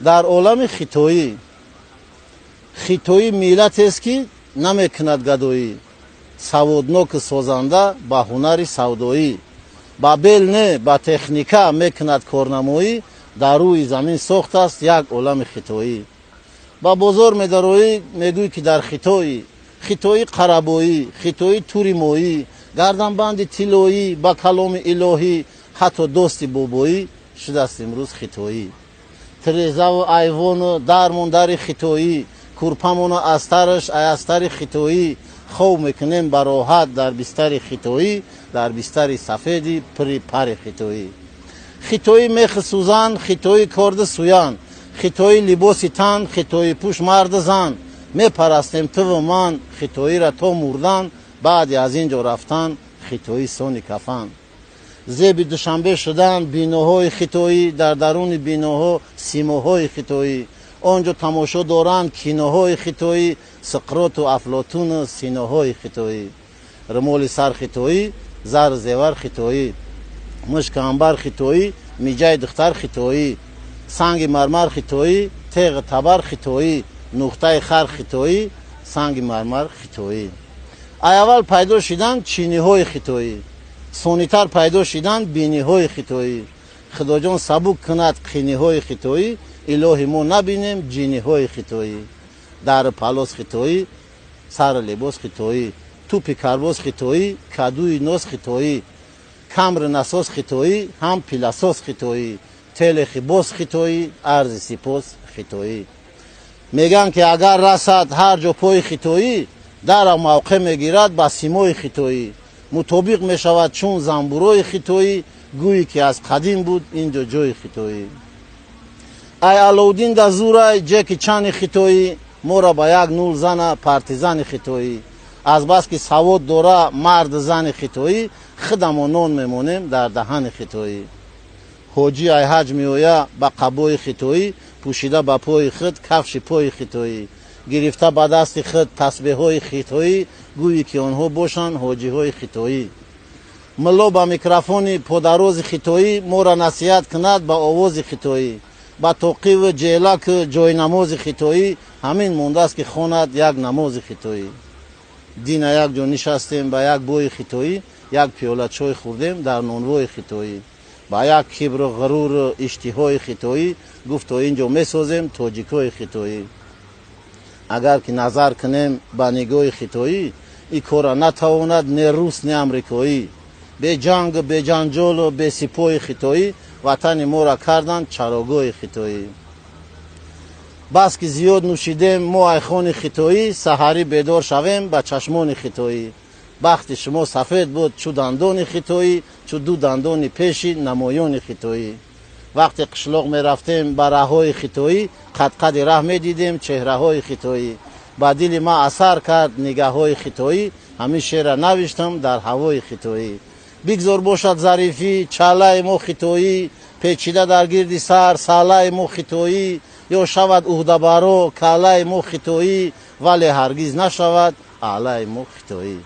Дар олами хитоӣ, хитоӣ миллатест, ки намекунад гадоӣ, саводноку созанда, ба ҳунари савдоӣ, ба бел не, ба техника мекунад корнамоӣ. Дар рӯи замин сохтааст як олами хитоӣ. Ба бозор медароӣ, мегӯй, ки дар хитоӣ. Хитоӣ қарабоӣ, хитоӣ тури моӣ, гарданбанди тиллоӣ, ба каломи илоҳӣ, ҳатто дости бобоӣ шудааст имрӯз хитоӣ. Тирезаву айвону дармон дари хитоӣ, курпамону астараш ай астари хитоӣ. Хоб мекунем ба роҳат дар бистари хитоӣ, дар бистари сафеди пири пари хитоӣ. Хитоӣ мехи сӯзан, хитоӣ корди суян, хитоӣ либоси тан, хитоӣ пӯш марду зан. Мепарастем туву ман хитоиро то мурдан, баъди аз ин ҷо рафтан хитоӣ сони кафан. Зеби Душанбе шуданд биноҳои хитоӣ, дар даруни биноҳо симоҳои хитоӣ. Он ҷо тамошо доранд киноҳои хитоӣ, Суқроту Афлотуну Синоҳои хитоӣ. Румоли сар хитоӣ, зару зевар хитоӣ, мушку анбар хитоӣ, миҷаи духтар хитоӣ, санги мармар хитоӣ, теғу табар хитоӣ, нуқтаи хар хитоӣ, санги мармар хитоӣ. Ай аввал пайдо шиданд чиниҳои хитоӣ, сонитар пайдо шиданд биниҳои хитоӣ. Худоҷон сабук кунад қиниҳои хитоӣ, илоҳи мо набинем ҷиниҳои хитоӣ. Дару палос хитоӣ, сару либос хитоӣ, тӯпи карбос хитоӣ, кадуи нос хитоӣ, камри насос хитоӣ, ҳам пылесос хитоӣ, телехи бос хитоӣ, арзи сипос хитоӣ. Мегӯянд, ки агар расад ҳар ҷо пои хитоӣ, дара мавқеъ мегирад ба симои хитоӣ, мутобиқ мешавад чун занбурои хитоӣ, гӯе ки аз қадим буд ин ҷо ҷои хитоӣ. Ай Алоуддин да зурай Ҷеки Чани хитоӣ, моро ба 1-0 зана партизани хитоӣ. Азбаски савод дора марду зани хитоӣ, худамо нон мемонем дар даҳани хитоӣ. Ҳоҷӣ ай ҳаҷ меоя ба қабои хитоӣ, пӯшида ба пои худ кафши пои хитоӣ, гирифта ба дасти худ тасбеҳҳои хитоӣ, гӯе ки онҳо бошанд ҳоҷиҳои хитоӣ. Мулло ба микрофони подарози хитоӣ моро насиҳат кунад ба овози хитоӣ, ба тоқиву ҷелаку ҷойнамози хитоӣ, ҳамин мондааст, ки хонад як намози хитоӣ. Дина як ҷо нишастем ба як бои хитоӣ, як пиёла чой хӯрдем дар нонвои хитоӣ. Ба як кибру ғуруру иштиҳои хитоӣ гуфт: «То ин ҷо месозем тоҷикҳои хитоӣ». Агар ки назар кунем ба нигоҳи хитоӣ, ин корра натавонад не рус, не амрикоӣ. Беҷангу беҷанҷолу бесипоҳи хитоӣ ватани моро карданд чарогоҳи хитоӣ. Бас ки зиёд нӯшидем мо айхони хитоӣ, саҳарӣ бедор шавем ба чашмони хитоӣ. Бахти шумо сафед буд чу дандони хитоӣ, чу ду дандони пеши намоёни хитоӣ. Вақте қишлоқ мерафтем ба раҳҳои хитоӣ, қадқади раҳ медидем чеҳраҳои хитоӣ. Ба дили ман асар кард нигаҳҳои хитоӣ, ҳамин шеъра навиштам дар ҳавои хитоӣ. Бигзор бошад зарифӣ чалаи мо хитоӣ, печида дар гирди сар салаи мо хитоӣ, ё шавад уҳдабаро калаи мо хитоӣ, вале ҳаргиз нашавад аълаи мо хитоӣ.